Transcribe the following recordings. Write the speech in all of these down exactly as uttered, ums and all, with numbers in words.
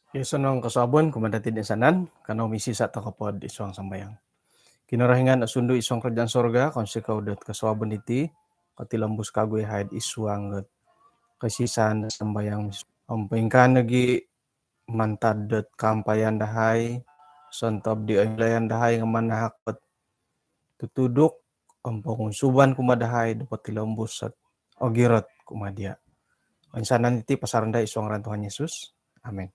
Io, osonong kosuabon kumaa dati toinsanan, kanou misisa' toko pod id suang sambayang. Kinorohingan osundu id suang karajaan sorga, kounsikou dot kosuabon diti, kotilombus kagu iyahai'd id suang dot koisisaan sambayang. Om poingkaa nogi' mantad dot kaampayan dahai, sontob di oilaan dahai nga manahak dot tutuduk om pongunsuban kumaa dahai do potilombus dot ogirot kumaa diya'. Oinsanan iti pasaran dahai id suang ngaran Tuhan Yesus. Amin.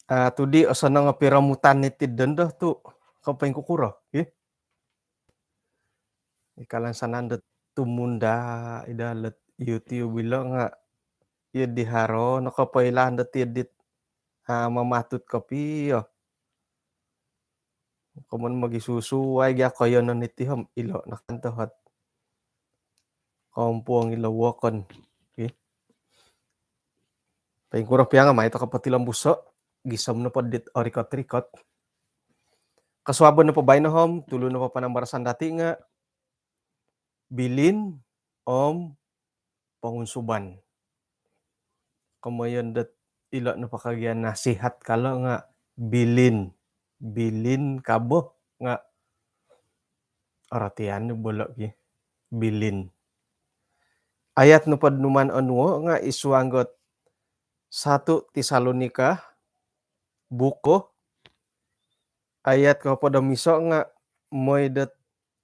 Ah, tu di osonong o piromutan iti dondo tu kopoingkukuro, ih? Ikalansanan dot tumunda' id dot YouTube ilo nga iyo di haro nokopoilaan dot iyo dit, ah, mamatut kopio. Komoyon mogisusuai gia koiyonon iti om ilo nakantohot. Kompuong ilo wokon. Okey. Poingkuro pia nga mai toko potilombuso', gisom nopo dit orikot-rikot. Kosuabon nopo baino om tulu nopo panambarasan dati nga bilin om pongunsuban. Komoyon dot ilo nopo kagian nasihat kalo nga bilin. Bilin kabo nga aratian ni bolo' ki. Bilin. Ayat nopo numan onuo nga id suang dot satu Tesalonika, buko, ayat kohopod om iso nga moi dot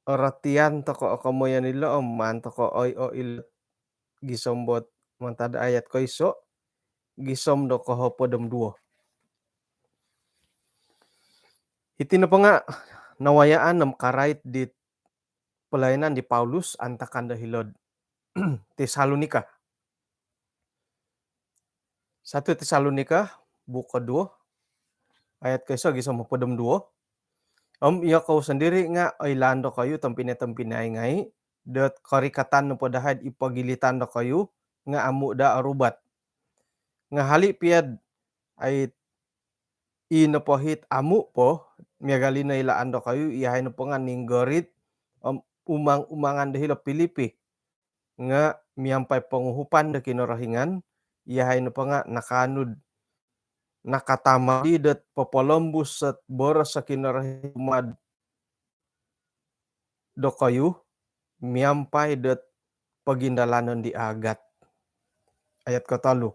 aratian toko o komoyon ilo om maan toko oi'o ilo gisom dot mantad ayat koiso gisom do kohopod om duo. Iti nopo nga nawayaan om karait dit pelayanan di Paulus antakan do hilo'd Tesalonika. Satu Tesalonika, buko duo, ayat koiso gisom hopod om duo. Om iyokou sondiri nga oilaan dokoyu tompinai-tompinai ngai, dot korikatan nopo dahai'd id pogilitan dokoyu nga amu' daa orubat. Nga hali' pia'd ai i nopo hit amu' po, miagal i noilaan dokoyu, iyahai nopo nga ninggorit om umang-umangan do hilo Pilipi. Nga miampai ponguhupan do Kinorohingan, iyahai nopo nga nakaanu'd, nakatamadi dot popolombus dot boros do Kinorohingan kumaa'd dokoyu miampai dot pogindalanon di aagat. Ayat kotolu.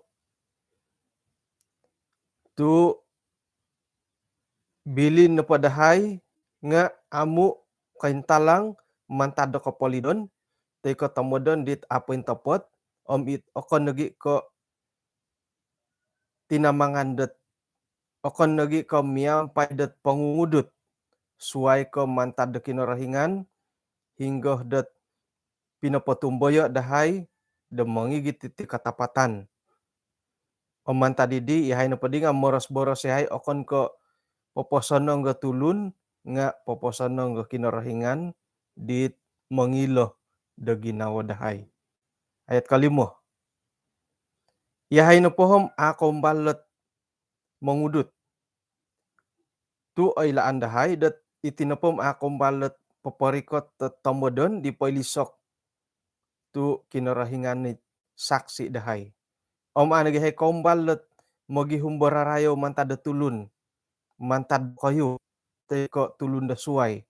Tu' bilin nopo dahai nga amu' kointalang mantad do kopolidon toi ko' tomodon dit apointopot, om it okon nogi' ko' tinamangan dot, okon nogi' ko' miampai dot pongungudut, suwai ko' mantad do Kinorohingan, hinggo dot pinopotumboyo' dahai do mongigit iti katapatan. Om mantad iddi, iyahai nopo di nga moros-boros iyahai okon ko' poposonong do tulun, nga' poposonong do Kinorohingan dit mongilo do ginawo dahai. Ayat kolimo. Iyahai nopo om a' koumbal dot mongudut. Tu' oilaan dahai dot iti nopo om a' koumbal dot poporikot dot tomodon di poilisok, tu' Kinorohingan it saksi' dahai. Om a' nogi' iyahai koumbal dot mogihum do rarayo mantad do tulun, mantad dokoyu, toi ko' tulun do suwai.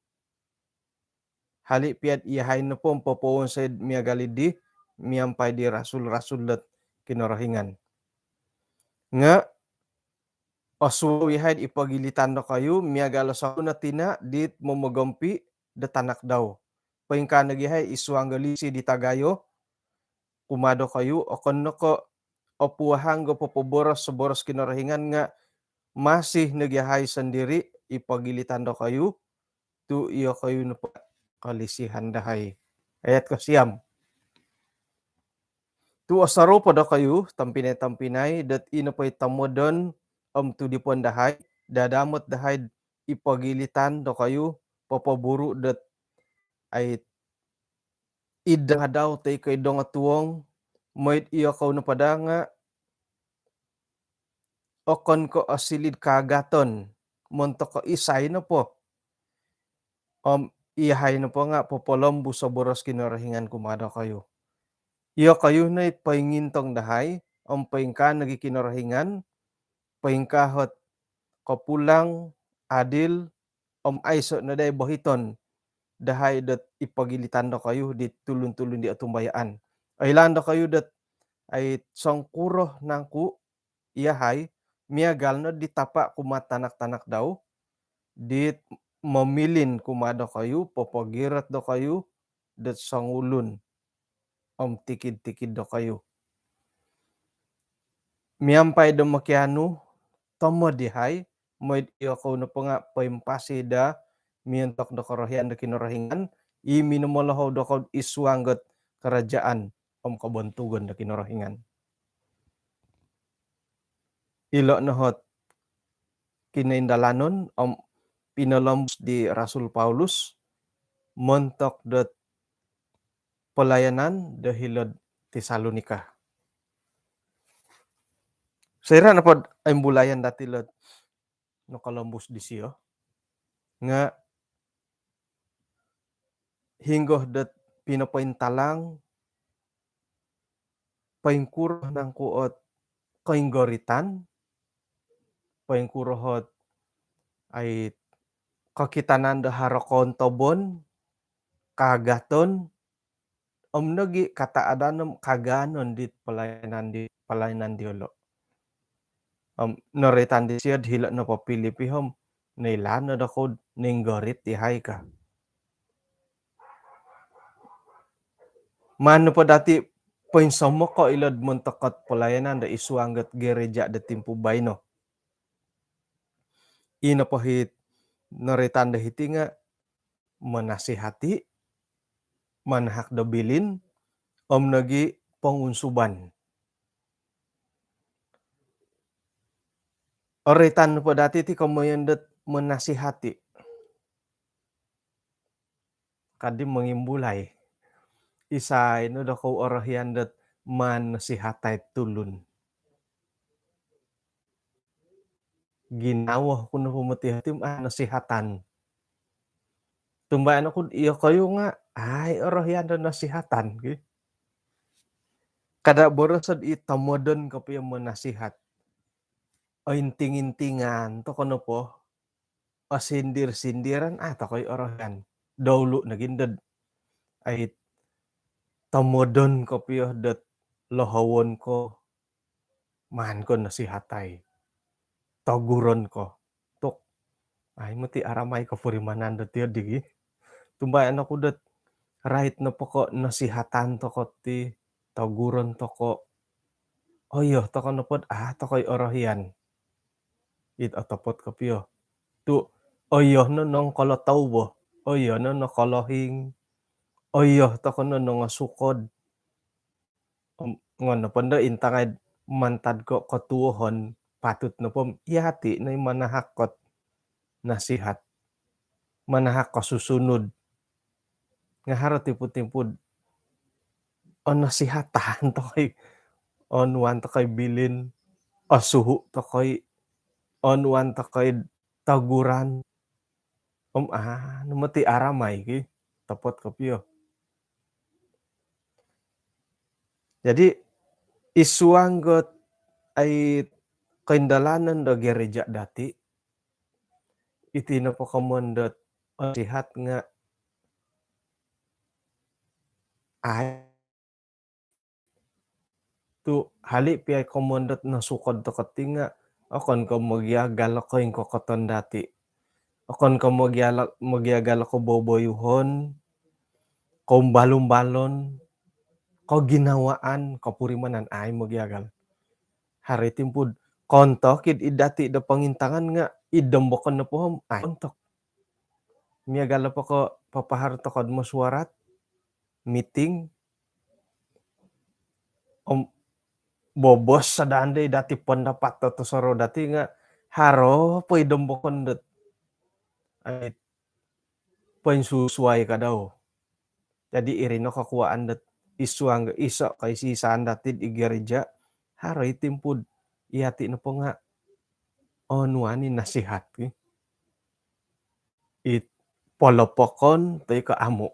Hali' pia'd iyahai nopo om popowonsoi'd miagal iddi miampai di rasul-rasul dot Kinorohingan. Nga' osuou iyahai'd id pogilitan dokoyu miagal o songulun o tina' dit momogompi' do tanak dau. Poingkaa nogi' iyahai id suang do lisi di tagayo kumaa dokoyu, okon no ko' opuahang do popoboros do boros Kinorohingan, nga' masih nogi' iyahai sondiri' id pogilitan dokoyu, tu' iyokoyu nopo kolisihan dahai. Ayat kosiam. Tu' osorou po dokoyu, tompinai-tompinai, dot i nopo i tomodon om tudipon dahai, dadamot dahai'd id pogilitan dokoyu, popoburu' dot ai id dongadau toi ko' id dongotuong, moi'd iyokou nopo daa nga' okon ko' osiliu'd kaagaton montok ko' isai nopo. Om iyahai nopo nga' popolombus o boros Kinorohingan kumaa dokoyu. Iyokoyu no i poingintong dahai om poingkaa nogi Kinorohingan, poingkaa ot kopulang, adil, om aiso no dai bohiton dahai dot i pogilitan dokoyu di tulun-tulun di otumbayaan. Oilaan dokoyu dot ai songkuro nangku iyahai miagal no di tapa kumaa tanak-tanak dau, di momilin kumaa dokoyu, popogirot dokoyu dot songulun om tikid-tikid dokoyu. Miampai do mokianu tomod iyahai, mooi do iyokou nopo nga poimpasi daa miontok do korohian do Kinorohingan, i minomolohou dokoyu id suang dot karajaan om kobontugon do Kinorohingan. Ilo no ot kinoindalanon om pinolombus di Rasul Paulus montok dot pelayanan do hilo'd Tesalonika. Soira nopo dot imbulayon dati ilo ot nokolombus disio nga hinggo dot pinopointalang poingkuro nangku ot koinggoritan, poingkuro ot ai kokitanan do haro koontobon, kaagaton, om nogi kataadan om kaaganon di pelayanan di, pelayanan diolo. Om noroitan disio do hilo nopo Pilipi om noilaan no dokoyu do noinggorit iyahai ka. Maan nopo dati poinsomoko ilo ot montok ot pelayanan do id suang dot gereja do timpu baino. I nopo it noroitan do hiti nga menasihati, manahak do bilin, om nogi pongunsuban. Oroitan nopo dati ti komoyon dot menasihati. Kadi mongimbulai. Isai no dokoyu orohian dot maan nasihatai tulun? Ginawo ku nopo moti iti om a nasihatan. Otumbayaan oku do iyokoyu nga ai orohian do nasihatan ki. Kada boroso do i tomodon kopio menasihat. Ointing-intingan tokou nopo, osindir-sindiran a tokou i orohian. Dahulu nogi dot ai tomodon kopio dot lohowon ko, maan ko nasihatai, toguron ko. Tu ai moti aramai kopurimanan dot iyo digi. Otumbayaan oku dot rait nopo ko nasihatan tokou ti, toguron tokou, oyo tokou nopo dot a tokou i orohian. It otopot kopio. Tu oyo no nongokolotou bo, oyo no nokolohing, oyo tokou no nongosukod. Om ngon nopo do intangai mantad ko kotuohon, patut nopo om iyati no i manahak ot nasihat, manahak kosusunud. Nga haro timpu-timpu do onasihatan tokou i, onuan tokou i bilin, osuhu tokou i, onuan tokou i toguran. Om a no moti aramai ki, otopot kopio. Jadi id suang dot ai koindalanon do gereja dati, iti nopo komoyon dot nasihat nga ai tu hali pia i komoyon dot nosukod tokou ti nga okon ko mogiagal o koingkokoton dati. Okon ko mogiala-, mogiagal o koboboyuhon, koumbal-umbalon, koginawaan, kopurimanan, ai mogiagal. Haro i timpu do kontok id dati do pongintangan nga id dombokon nopo om ai ontok. Miagal nopo ko papaharo tokou do mesyuarat, miting, om bobos sadaan dai dati pendapat do tosorou dati nga haro po i dombokon dot ai poinsusuai ka dau. Jadi iri no kokuaan dot id suang iso koisi-isaan dati id gereja, haro i timpu do iyati nopo nga onuan i nasihat ki. It polopokon toi ko amu.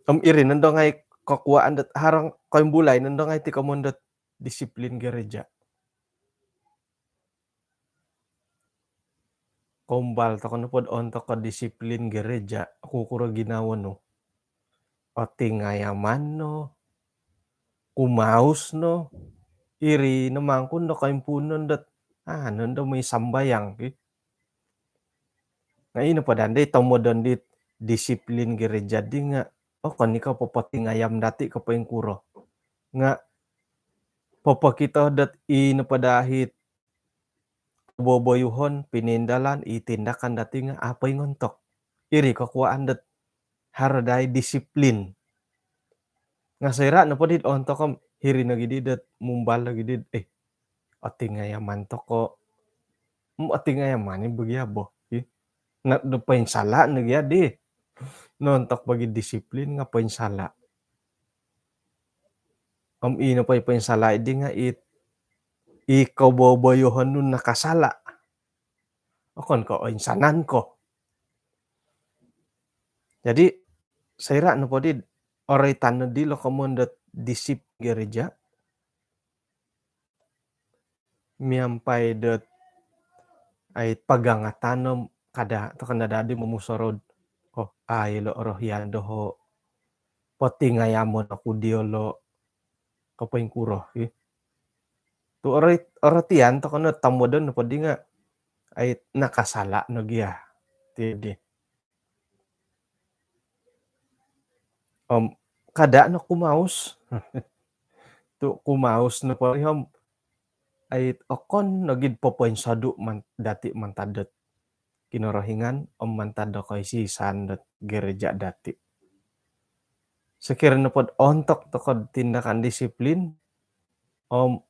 Om iri nondo ngai kokuaan dot haro koimbulai nondo ngai ti komoyon dot disiplin gereja. Koumbal tokou nopo dot ontok ko disiplin gereja, kukuro ginawo nu? Otingayaman no, kumaus no, iri no mangkun do koimpuunon dot, ah, nondo moi sambayang ki. Nga ino po dandi tomodon dit disiplin gereja di nga, oh, okon i ko popotingayam dati ko poingkuro. Nga popokito dot ino po dahit boboyuhon, pinindalan, i tindakan dati nga apo i ngontok. Iri kokuaan dot haro dai disiplin. Nga soira nopo dit ontok om hiri nogi di dot mumbal nogi di, eh, otingayaman toko. Om otingayaman i bagi abo. Ih. Na, do poinsala nogi adi. Nontok bagi disiplin nga poinsala. Om ino po i poinsala di nga it, i koboboyohon nu nakasala. Okon ko oinsanan ko. Jadi, soira nopo di oroitan no dilo komoyon dot disiplin gereja, miampai dot ai pagangatan no kada, tokou no dadi momusorou. Oh, ai lo orohian doho. Potingayamon oku diolo. Ko poingkuro, ih. Tu oro-, orotian tokou no tomodon nopo di nga, ai nakasala nogi ya. Ti di. Om, kada no kumaus. Tu kumaus nopo ri om, ai okon nogi do popoinsodu man-, dati mantad dot Kinorohingan om mantad do koisisan dot gereja dati. Sokiro nopo dot ontok tokou do tindakan disiplin, om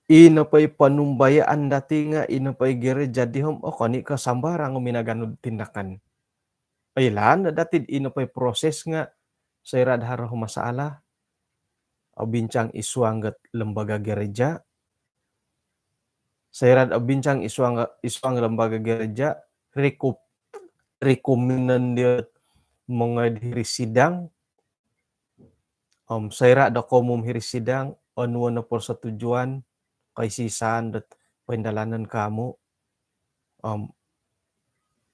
ino po i ponumbayaan dati nga, ino po i gereja di om okon i ko sambarang o minaganu do tindakan. Oilaan dati ino po i proses nga, soira do haro masalah, obincang id suang dot lembaga gereja. Soira do obincang id suang, id suang lembaga gereja, rikup-, rikuminan dia mongoi hiri sidang. Om soira do koumum hiri sidang, onuo no persetujuan, koisisan dot poindalanon kamu. Om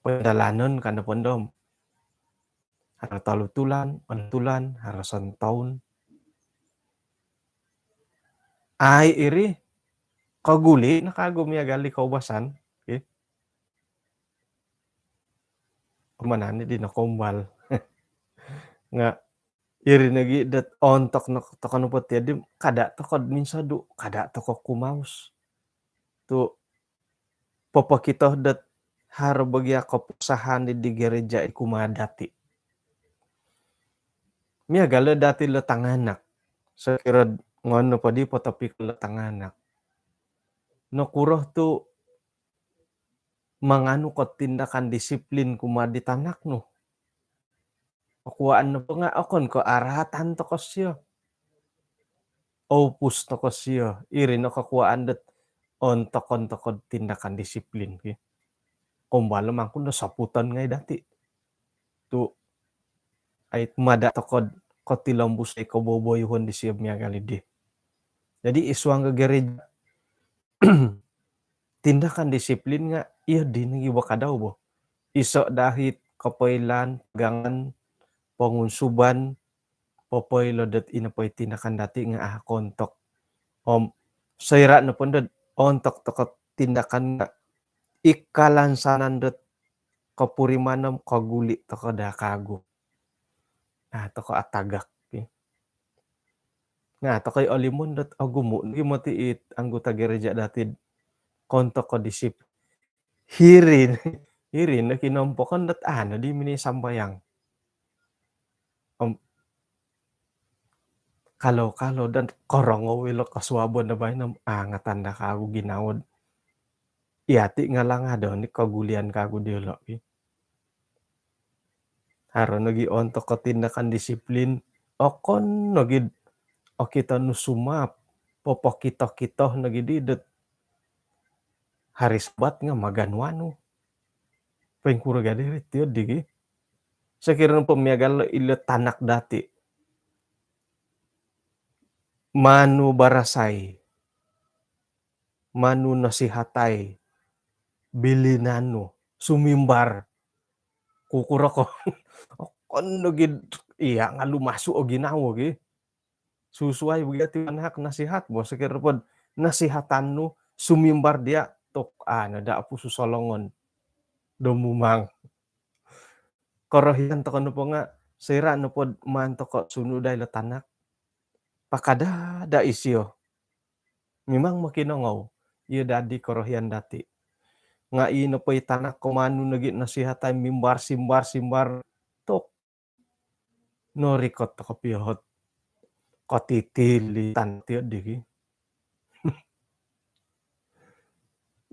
poindalanon ka nopo ndo om haro tolu tulan, onom tulan, haro sontoun. Ai iri, koguli no kagu miagal di koubasan, ki. Om anan i di nokoumbal. Nga iri nogi dot ontok no tokou nopo ti di, kada tokou do minsodu, kada tokou kumaus. Tu popokito dot haro bagi kopusahan di, di gereja i kumaa dati. Miagal dati lo tanganak. Sokiro ngon nopo di potopik lo tanganak. Nokuro tu manganu ko tindakan disiplin kumaa di tanak nu? Kokuaan nopo nga okon ko araatan tokou sio. Oupus tokou sio. Iri no kokuaan dot ontokon tokou tindakan disiplin, ki. Koumbal mangkun do soputon ngai dati. Tu ai mada tokou kotilombus ai koboboyuhon disio miagal di. Jadi id suang gereja, tindakan disiplin nga iyo di nogi bo kadau bo. Iso dahit kopoilaan, pagangan, pongunsuban, popoilo dot ino po i tindakan dati nga a kontok. Om soira nopo ndo ontok tokou tindakan nga ikalansanan dot kopuriman om koguli tokou daa kagu. Nah, tokou atagak, ki. Nah, tokou olimon dot ogumu nogi moti it anggota gereja dati do kontok ko disip-, hiri, hiri no kinompokon dot anu di mini sambayang. Om kalau-kalau dan korongou ilo kosuabon do baino om angatan daa kagu ginawo do iyati nga langadon i kogulian kagu diolo, ki. Haro nogi ontok ko tindakan disiplin, okon nogi do okito nu sumaap, popokito-kito nogi di dot hari Sabat nga maganu-anu. Poingkuro gadi ri tio di, ki. Sokiro nopo miagal ilo tanak dati, manu barasai, manu nasihatai, bilinan nu, sumimbar, kukuro ko. Okon nogi iya nga lumasu o ginawo gi. Susuai bagi ati manahak nasihat bo, sokiro pod nasihatan nu sumimbar dia tok, ah, nada apu susolongon do mumang. Korohian toko nopo nga, soira nopod maan toko sunudai lo tanak, pakada da isio. Mimang mokinongou, iyo dadi korohian dati. Nga i nopo i tanak ko manu nogi nasihatai, mimbar simbar simbar tok, norikot toko piohot kotitilitan tio digi.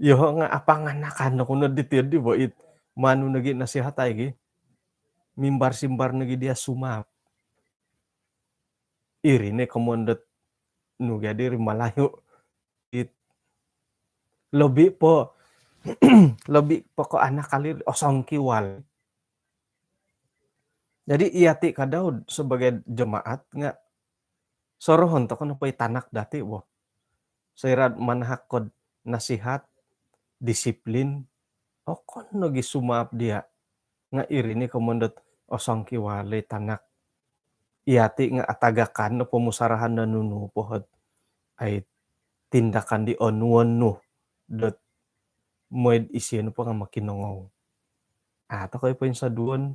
Yoho nga apanganakan oku no di tio di bo it manu nogi nasihatai gi. Mimbar simbar nogi dia sumap. Iri ne komon dot nu gadi ri Malayu. It lobi po lobi po ko anak kali osongkiwal. Jadi iyati ka Daud sebagai jemaat nga sorohon toko nopo i tanak dati bo. Soira manahak kod nasihat, disiplin, okon nogi sumap dia. Nga iri ni komon dot osongkiwal i tanak. Iyati nga atagakan no pomusarahan no nunu pohot ai tindakan di onuon nu dot moid isio nopo nga mokinongou. Ah, tokoi poinsaduon,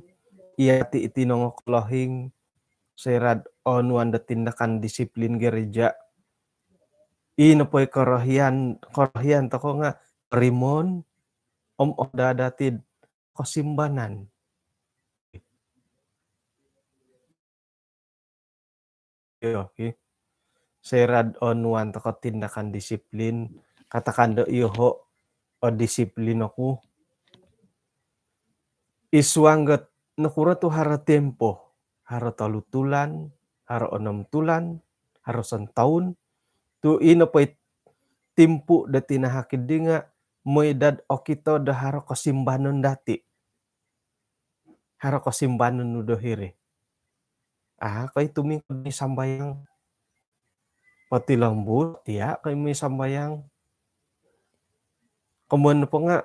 iyati iti nongo kolohing, soira onuan do tindakan disiplin gereja. I nopo i korohian, korohian toko nga rimon, om oda datid kosimbanan. Iyo, ki. Soira onuan toko tindakan disiplin, katakan do iyoho o disiplin oku. Isuang got nokuro tu haro tempo, haro tolu tulan, haro onom tulan, haro sontoun, tu i nopo i timpu do tinahak di nga moidad okito do haro kosimbanon dati. Haro kosimbanon nu do hiri. Ah, koi tumingkod mi sambayang. Poti lombur, tia koi mi sambayang. Komon po nga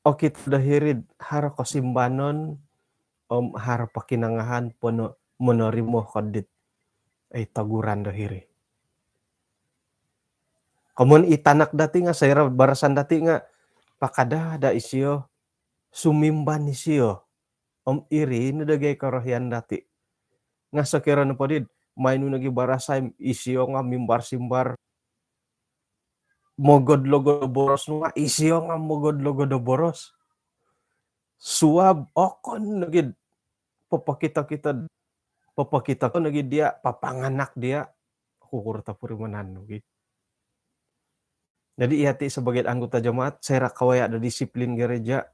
okito do hiri haro kosimbanon, om haro pakinangahan pono monorimo kodit ai taguran do hiri. Komon i tanak dati nga soira barasan dati nga pakada da isio, sumimban isio. Om iri no dagai korohian dati. Nga sokiro nopo did mainu nogi barasai isio nga mimbar simbar. Mogod logod boros nu nga isio nga mogod logod boros. Suab okon nogi popokito-kito, popokito ko nogi dia, papanganak dia, kukur tapurimanan nogi. Jadi iyati sebagai anggota jemaat, soira kawaya do disiplin gereja.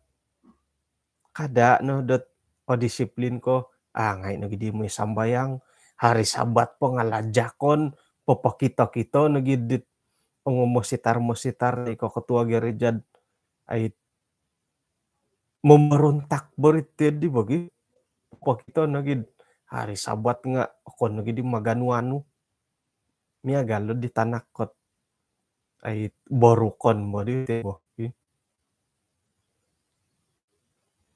Kada no dot o disiplin ko, ah, ngai nogi di moi sambayang, hari Sabat po ngalajakon, popokito-kito nogi dit ongo mositar-mositar iko ketua gereja ai memerontak berit di bagi. Popokito nogi hari Sabat nga okon nogi di maganu-anu. Miagal lo di tanak kot ai borukon bo di tebo.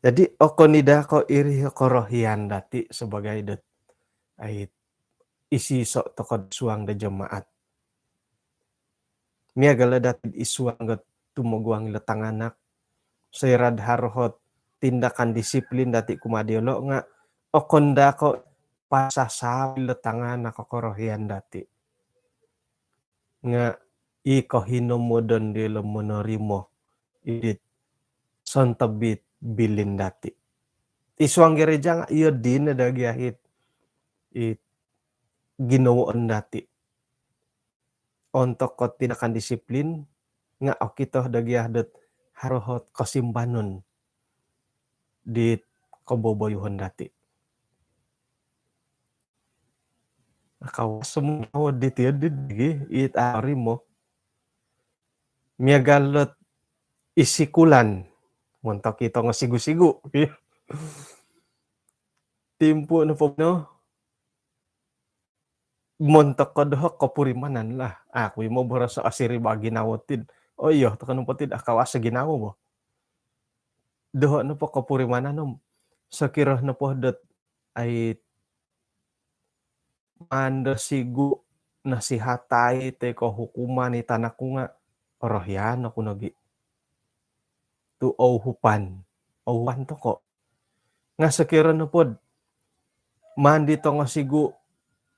Jadi okon i da ko iri korohian dati sebagai dot ai isiso toko suang do jemaat. Miagal lo dati isuang got tumoguang ilo tanganak. Soira haro hot tindakan disiplin dati kumaa diolo nga okon da ko pasasawi lo tanganak o korohian dati. Nga i kohinomodon diolo monorimo idit sontobit bilin dati. Isuang gereja nga iyo dino dagi ahit i ginowoon dati. Ontok ko tindakan disiplin nga okito dagi ah dot haro hot kosimbanon dit koboboyuhon dati. Kawas semua di tio di digi it arimo. Miagal lot isikulan montok ito nga sigu-sigu. Timpu nopo no, montok ko doho kopurimanan lah. Aku imo boroso asiri bagi nawo tid. Oh iyo, toko nopo tid akawas ginawo bo. Doho nopo kopurimanan om. Sokiro nopo dot ai mando sigu nasihatai toi ko hukuman i tanak ku nga orohian oku nogi. Tu ouhupan. Ouhupan toko. Nga sokiro nopod mandi tongo sigu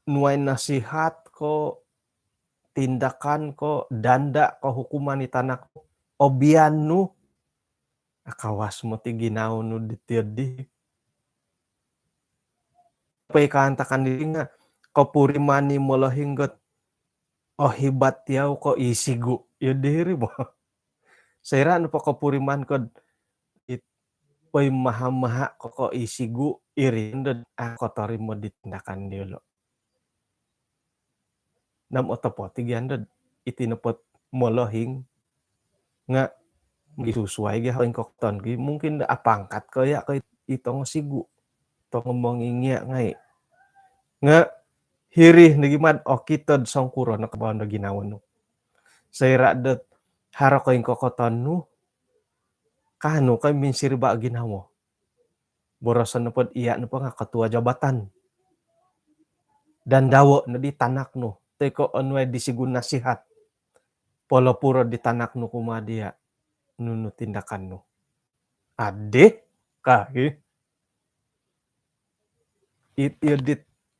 nuai nasihat ko tindakan ko danda ko hukuman i tanak ku. Obian nu akawas moti ginawo nu di tiodi. Pai kaantakan diri nga kopuriman i molohing got ohibat yau ko isigu. Iyo diri bo. Soira nopo kopuriman kod it pai maha-maha ko ko isigu iri ndod ako torimo di tindakan diolo. Nam otopot i gian dod iti nopot molohing nga mogisusuai gi haro ingkokton gi mungkin da apangkat ko ya ko itongo sigu tongo mongingia ngai nga hiri nogi mad okitod songkuro no kabaon do ginawo nu. Soira dot haro ko ingkokton nu kanu ko minsiriba ginawo. Boroson nopod iya nopo nga ketua jabatan. Dan dawo no di tanak nu. Teko onuai di sigun nasihat. Polopuro di tanak nu kuma dia. Nunu tindakan nu. Adih ka hi. It iyo di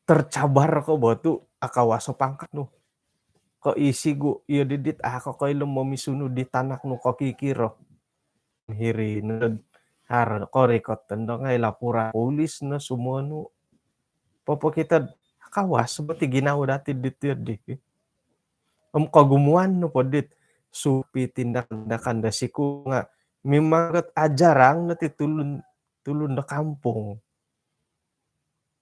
tercabar ko botu akawaso pangkat nu. Ko isigu iyo didit ako koilo momisunu di tanak nu ko kikiro. Hiri nod haro korikot tendo ngai laporan polis no sumonu. Popokito kawas boti ginawo dati dit iyo di. Om kogumuan nu podit supi tindakan-tindakan da siku nga mimang got ajarang no ti tulun tulun da kampung.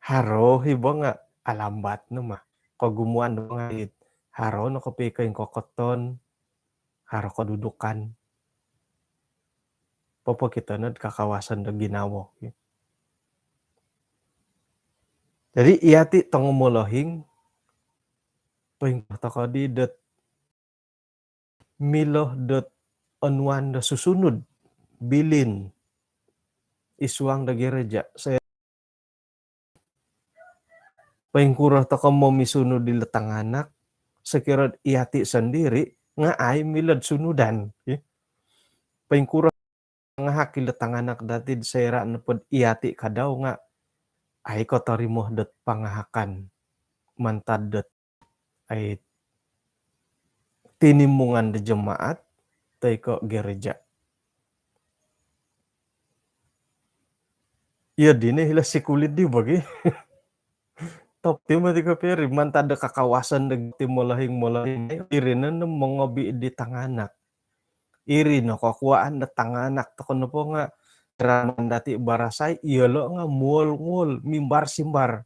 Haro hi bo nga alambat no mah. Kogumuan no nga it haro no kopi ko ingkokton. Haro kodudukan. Popokito nod kakawasan do ginawo. Jadi iya ti tongo molohing poingkuro toko di dot milo dot onuan do susunud bilin isuang do gereja. Saya poingkuro toko momisunud di letanganak sekiro iyati sendiri nga ai milod sunudan. Poingkuro ngahak ilo tanganak dati soira nopod iyati kadau nga ai kotorimo dot pangahakan mantad dot ai tinimungan do jemaat toi ko gereja. Iyo dini hilo sikulid di bagi. Top timo ti ko piri mantad do kakawasan do ti molohing-molohing iri no mongobi di tanganak. Iri no kokuaan do tanganak toko nopo nga raman dati barasai iyolo nga muol-muol mimbar-simbar.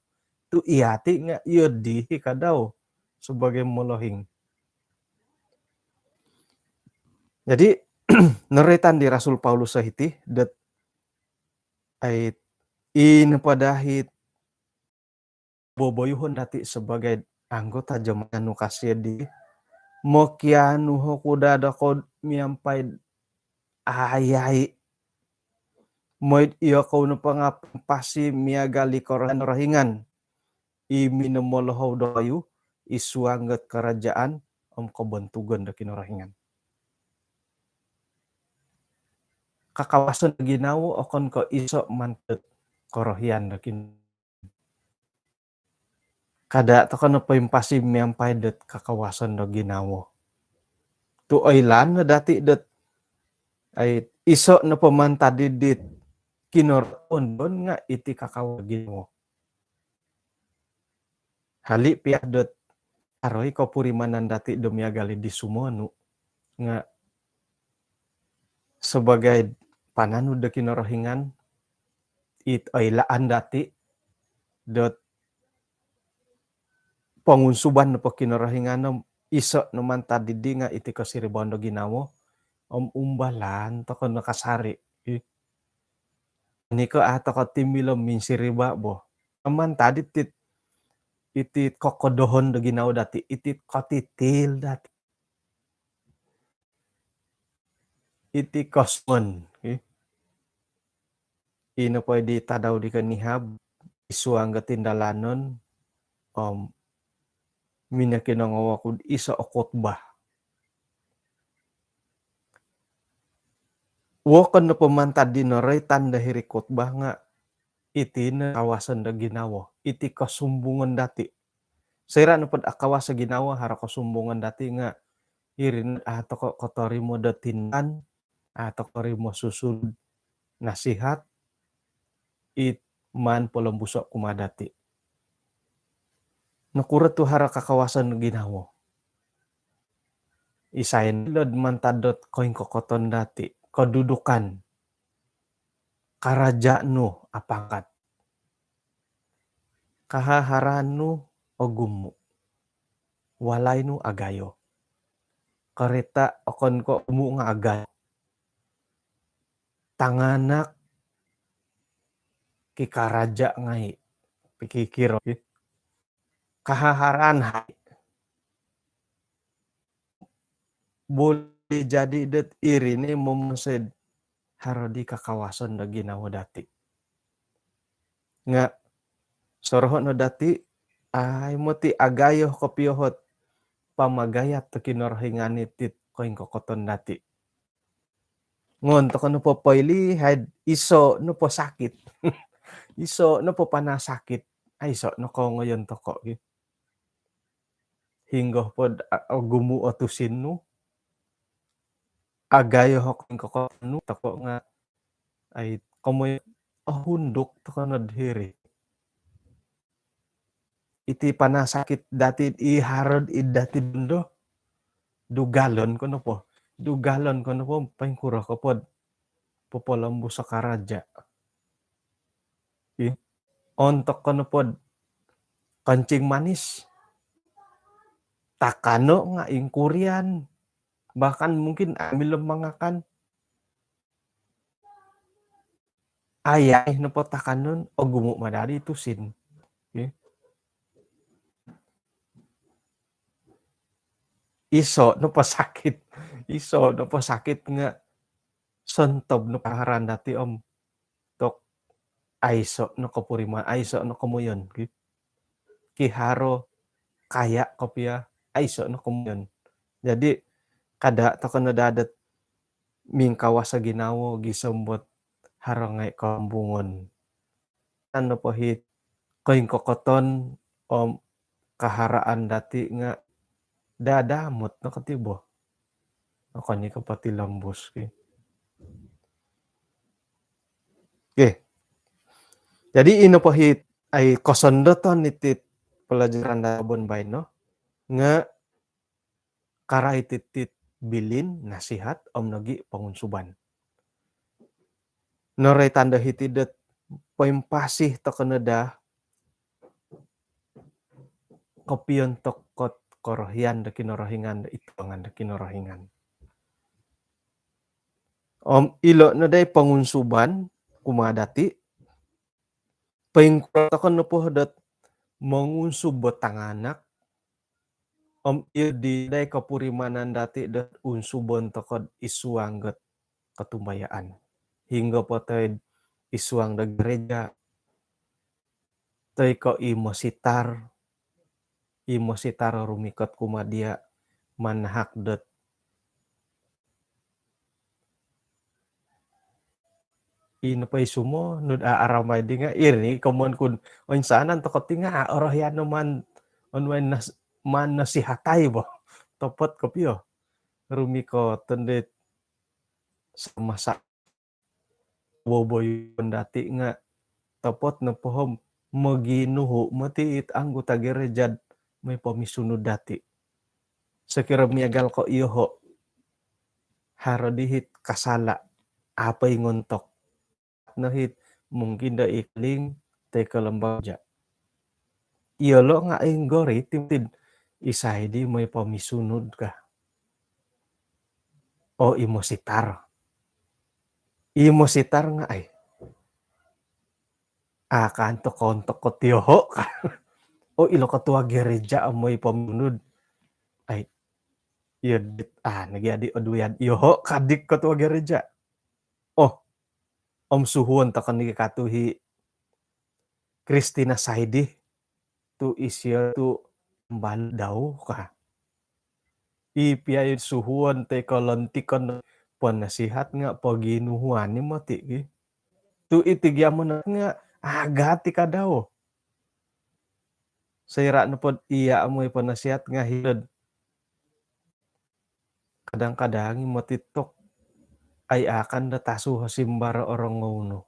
Tu iyati nga iyo dihi kadau sebagai molohing. Jadi noroitan di Rasul Paulus sahiti dot ai ino padahit boboyuhon dati sebagai anggota jemaat nu kasih di mokianu ho kuda dokod miampai ayai moid iyo kou no pangapasi miagal i korohingan i minomolohou dokoyu i suang dot karajaan om kobontugon do Kinorohingan. Kakawasan do ginawo okon ko iso mantad korohian do Kinorohingan. Kada toko no poimpasi miampai dot kakawasan do ginawo. Tu oilaan no dati dot ai iso no pomantad didit kinoroon don nga iti kakawasan do ginawo. Hali pia dot aroi kopurimanan dati do miagal di sumonu nga sebagai pananud do Kinorohingan it oilaan dati dot pongunsuban nopo Kinorohingan om iso no mantad didi nga iti kosiribaon do ginawo om umbalan toko no kasari. Niko a toko timilo minsiriba bo. Mantad iti, iti kokodohon do ginawo dati, iti kotitil dati, iti kosmon, eh. Ino po di tadau di konihab, id suang do tindalanon, om minokinongou oku do iso o khutbah. Wokon nopo mantad di noroitan do hiri khutbah nga iti no kawasan do ginawo, iti kosumbungan dati. Soira nopo do akawas o ginawo, haro kosumbungan dati nga iri no, a' toko kotorimo do tindan, a' toko korimo susunud nasihat, it maan polombuso kumaa dati. Nokuro tu haro kakawasan ginawo? Isai no ilo'd mantad dot koingkokoton dati, kedudukan, karaja nu apangkat, kahaharaan nu ogumu, walai nu agayo, karita okon ko ogumu nga agayo, tanganak kikaraja ngai, pikikiro, kahaharaan hai. Boleh jadi dot iri ni momonsoi do haro di kakawasan do ginawo dati. Nga soroho no dati, ai moti agayo kopio ot pamagayat do Kinorohingan iti koingkokoton dati. Ngon toko nopo poilihai do iso nopo sakit, iso nopo panasakit, aiso no kongoyon toko, ki. Hinggo po do, a, ogumu o tusin nu, agayo o koingkokoton nu, toko nga, ai, komoyon, ohunduk toko no do hiri. Iti panasakit dati, i haro id dati dondo, dugalon ko nopo, dugalon ko nopo, poingkuro ko po do popolombus o karaja. Ih, ontok ko nopo do kencing manis, takano nga ingkurian, bahkan mungkin ambil mangakan. Ayai nopo takanon, ogumu ma dadi tusin. Ih. Iso nopo sakit, iso nopo sakit nga sontob no kahaharaan dati om tok aiso no kopuriman, aiso no komoyon, ki. Kiharo kaya kopio, aiso no komoyon. Jadi, kada toko no daa dot mingkawas o ginawo gisom dot haro ngai kosumbungan. Anu po it koingkokoton om kahaharaan dati nga dadamot no katibo. Okon i ko potilombus, ki. Okey. Jadi ino po it, ai, kosondoton iti pelajaran do bon baino nga karait iti bilin, nasihat, om nogi pongunsuban. Noroitan do hiti dot poimpasi toko no daa kopiontok dot korohian do Kinorohingan, do id tangan do Kinorohingan. Om ilo no daa i pongunsuban kumaa dati, poingkuro toko nopo dot mongunsub o tanganak, om iyo di daa i kopurimanan dati dot unsubon toko id suang dot kotumbayaan. Hinggo po toi id suang do gereja, toi ko i mositar, i mositar rumikot kumaa dia manahak dot ino po i sumonud, a, aramai di nga iri komoyon ku do oinsanan toko ti nga orohian no maan, onuai nas-, maan nasihatai bo. Otopot kopio. Rumikot tondit sama-sama wowoyoon dati nga otopot nopo om moginuhu moti it anggota gereja do moi pomisunud dati. Sokiro miagal ko iyoho, haro di it kasala, a po i ngontok. No it mungkin do ikling toi ko lembaga. Iyolo nga inggori timtid, isai di moi pomisunud ka? O, i mositar. I mositar nga, ai, Akan tokon toko tiyoho ka. Oh, ilo ketua gereja om moi pomunud. Ai, iyo dit, ah, nagi adi oduyad iyoho kadik ketua gereja. Oh, om suhuon tokon nigi katuhi Kristina Saidi tu isio tu mbal dau ka. I pia i suhuon te kolontikon penasihat nga poginuhuan ni moti ki. Tu iti gia monot nga agati kadau. Soira nopod iya amoi penasihat nga hilod. Kadang-kadang i moti tok ai akan da tasu simbar orongou no.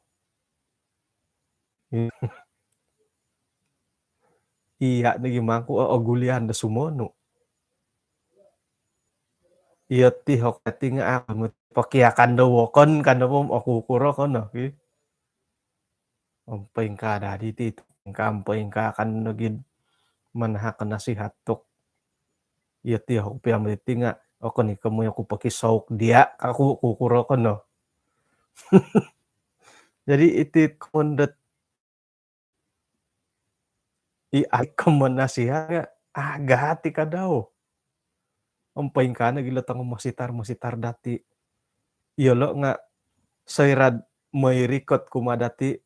Iya nogi mangku o ogulian da sumonu. Iyo ti hok ti nga akan mot pakiakan da wokon kan da pom oku kuro kono ki. Om poingkaa dadi ti, poingkaa, poingkaa kan nogi manahak nasihat tok. Iyo ti hok piam ti nga okon i komoi oku pakisouk dia aku kukuro kono. Jadi iti kondot i ai komon nasihat nga agati kadau. Om poingkaa nogi lo tongo mositar-mositar dati. Iyolo nga soirad moi rikot kuma dati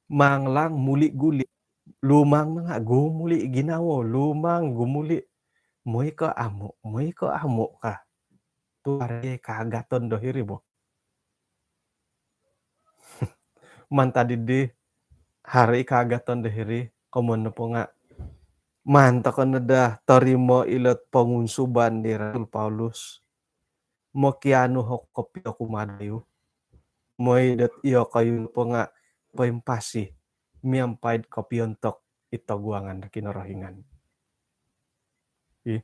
manglang muli guli. Lumang nga gumuli ginawo, lumang gumuli. Moi ko amu, moi ko amu ka. Tu ari kaagaton do hiri bo. Mantad di hari kaagaton do hiri, komon nopo nga maan toko no da torimo ilot pongunsuban di Rasul Paulus. Mokianu hok kopio kumaa doyu. Moi dot iyokoyu nopo nga poimpasi miampai'd kopiontok i toguangan do Kinorohingan. Ih.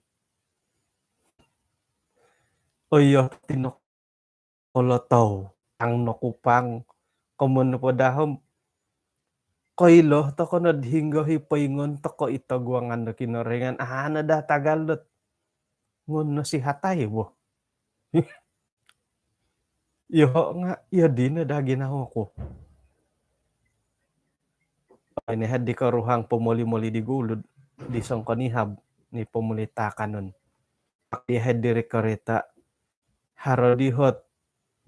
Oh iyo, tinok kolotou, tang nokupang, komon nopo dahom koilo toko nod hinggo hi poingon toko i toguangan do Kinorohingan. Ana da tagal dot ngon nasihatai bo. Iyoho nga iyo dino da ginawo ku. Ini had di koruhang pomoli-moli di gulud di songkonihab ni pomoli taakanon. Pak di had diri korita haro dihot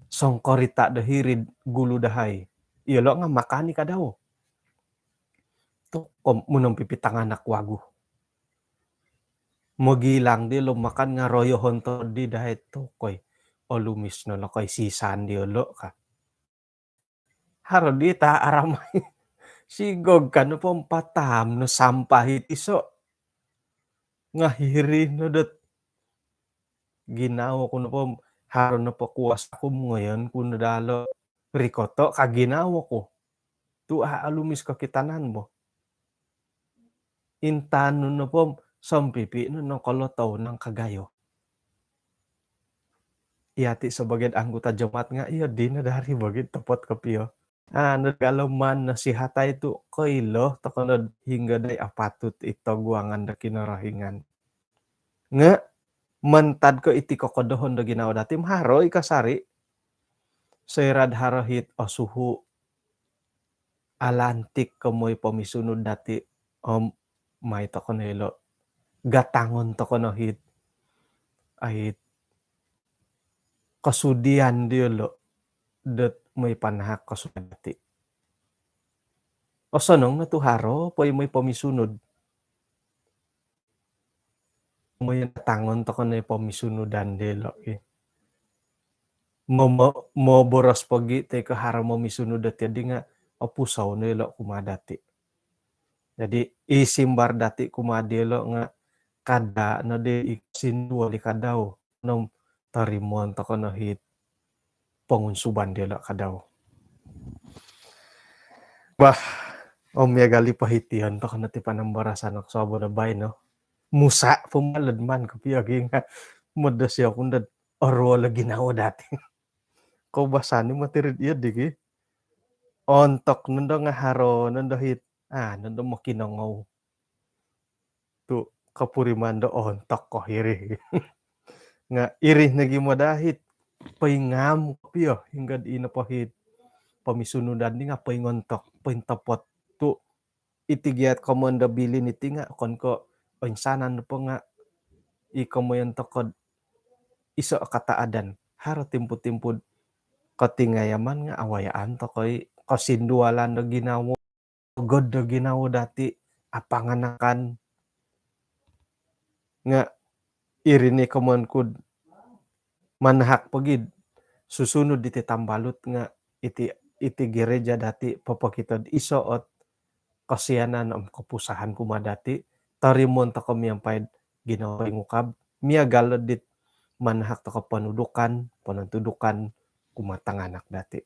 songkorita do hiri'd gulu dahai. Iyolo nga makani kadau. Tokom munom pipi tanganak wagu. Mogilang di lo makan nga royohon to di dahai tokoi. Olumis no lo koi sisan di olo ka. Haro di ta aramai. Sigog kan po patam no sampah iti so. Nga hiri no dot ginawo ku nopo haro nopo kuasa ku mongoyon ku no dalo rikoto ka ginawo ku. Tu a alumis kokitanan bo. Intan nu nopo sompipi no nongkolotou nang kagayo. Iyati sebagai anggota jemaat nga iyo dino dari bagi topot kopio. Anu, kalau maan nasihatai tu koilo toko nod hinggo dai apatut i toguangan do Kinorohingan. Nga mantad ko iti kokodohon do ginawo dati, maharo i kasari. Soirad haro hit osuhu alantik komoi pomisunud dati om mai toko no ilo gatangon toko no hit ait kosudian diolo dot moi panahak kosudian dati. Osonong no tu haro poi moi pomisunud. Moi gatangon toko no i pomisunudan diolo ki. Mo, mo, mo boros pogi te ko haro momisunud dati di nga opusou no ilo kumaa dati. Jadi i simbar dati kumaa diolo nga kada no di i sinduol i kadau nom torimoon toko no hit pongunsuban diolo kadau. Bah, om ya gali pahition toko no ti panambarasan ok sobo no baino. Musa pumalad man kopio gi nga modos ya kundad oruol o ginawo dati. Koubasan ni matirid iyo digi. Ontok nondo nga haro nondo hit. Ah, nondo mokinongou. Tu kopuriman do ontok ko hiri. Nga iri nogi modahit. Poingam kopio hinggod ino pohit. Pomisunudan di nga poingontok, pointopot. iti gia komoyon do bilin iti nga okon ko oinsanan nopo nga i komoyon tokou do iso kataadan. Haro timpu-timpu do kotingayaman nga awayaan tokou i kosindualan do ginawo, ogod do ginawo dati, apanganakan nga iri ni komoyon ku do manahak pogi do susunud diti tambalut nga iti, iti gereja dati popokito do iso ot kosianan om kopusahan kumaa dati, torimoon tokou miampai do ginawo poingukab, miagal dit manahak tokou ponudukan, ponontudukan kumaa tanganak dati.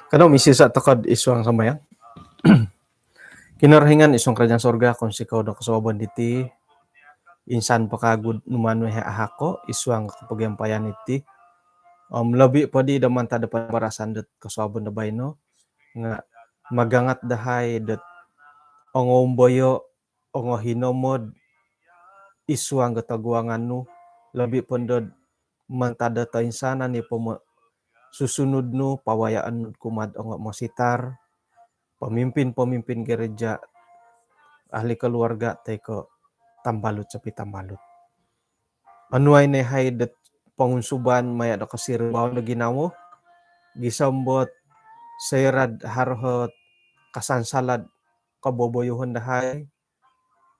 Kanou misisa tokou id suang sambayang. Kinorohingan id suang kerajaan sorga, kounsikou do kosuabon diti, insan po kagu do numanu yahai ahako id suang kopogiampayan diti. Om lobi po di do mantad do pambarasan dot kosuabon do baino nga magangat dahai dot ongoumboyo, ongohinomod id suang do toguangan nu, lobi po do mantad do toinsanan i pomo-, susunud nu, pawayaan nu kumaa do ongo mositar, pemimpin-pemimpin gereja, ahli keluarga, toi ko tambalut sopi tambalut. Onuai no yahai dot pongunsuban maya do kosiribaon do ginawo, gisom dot soira do haro ot kasansalan koboboyoon dahai,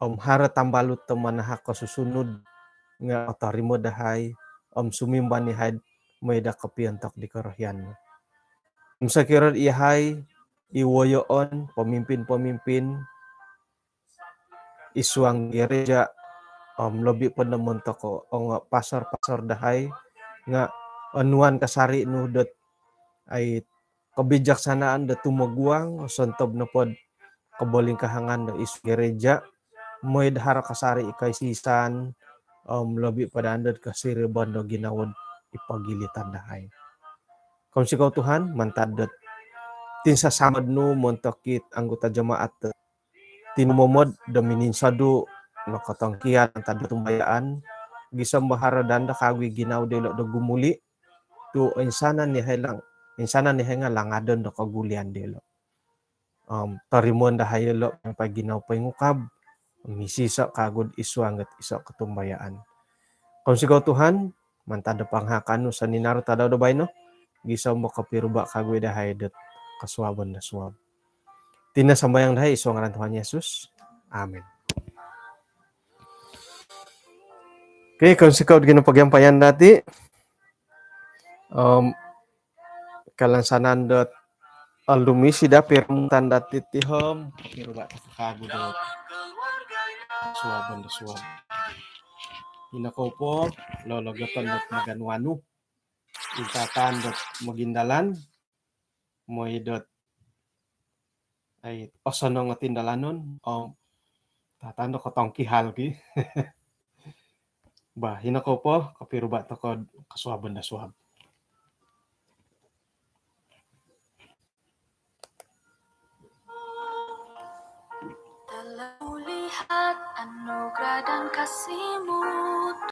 om haro tambalut do manahak kosusunud nga otorimo dahai, om sumimban yahai do mooi do kopiontok di korohian nu. Om sokiro do yahai i woyoon, pemimpin-pemimpin id suang gereja, om lobi po do montok ongo pastor-pastor dahai, nga onuan kasari nu dot ai kebijaksanaan do tumoguang, sontob nopo do kobolingkahangan do id suang gereja, mooi do haro kasari i koisisan, om lobi po daa dot kosiribaon do ginawo id pogilitan dahai. Kounsikou Tuhan, mantad dot tinsasamod nu montok it anggota jemaat dot tinumomod do mininsodu, nokotongkiad mantad do tumbayaan, gisom do haro daa do kagu i ginawo diolo do gumuli, tu insanan yahai lang-, insanan yahai nga langadon do kogulian diolo. Om torimoon dahai ilo miampai ginawo poingukab, misiso kagu do id suang dot iso kotumbayaan. Kounsikou Tuhan, mantad do pangahakan nu soninaru tadau do baino, gisom do kopiruba kagu i dahai dot kosuabon do suab. Iti no sambayang dahai id suang ngaran Tuhan Yesus. Amin. Okey, kounsikou do ginawo pogiampayan dati. Om kalansanan dot alumisi daa piromutan dati ti om, piruba kagu dot suabon do suab. Ino kou po, lologoton dot maganu-anu, intatan dot mogindalan, mooi dot ai osonong o tindalanon, om tatan do kotongkihal ki. Bah, ino kou po, kopiruba tokou do kosuabon do suab. Telah kulihat anugerah dan kasih-Mu.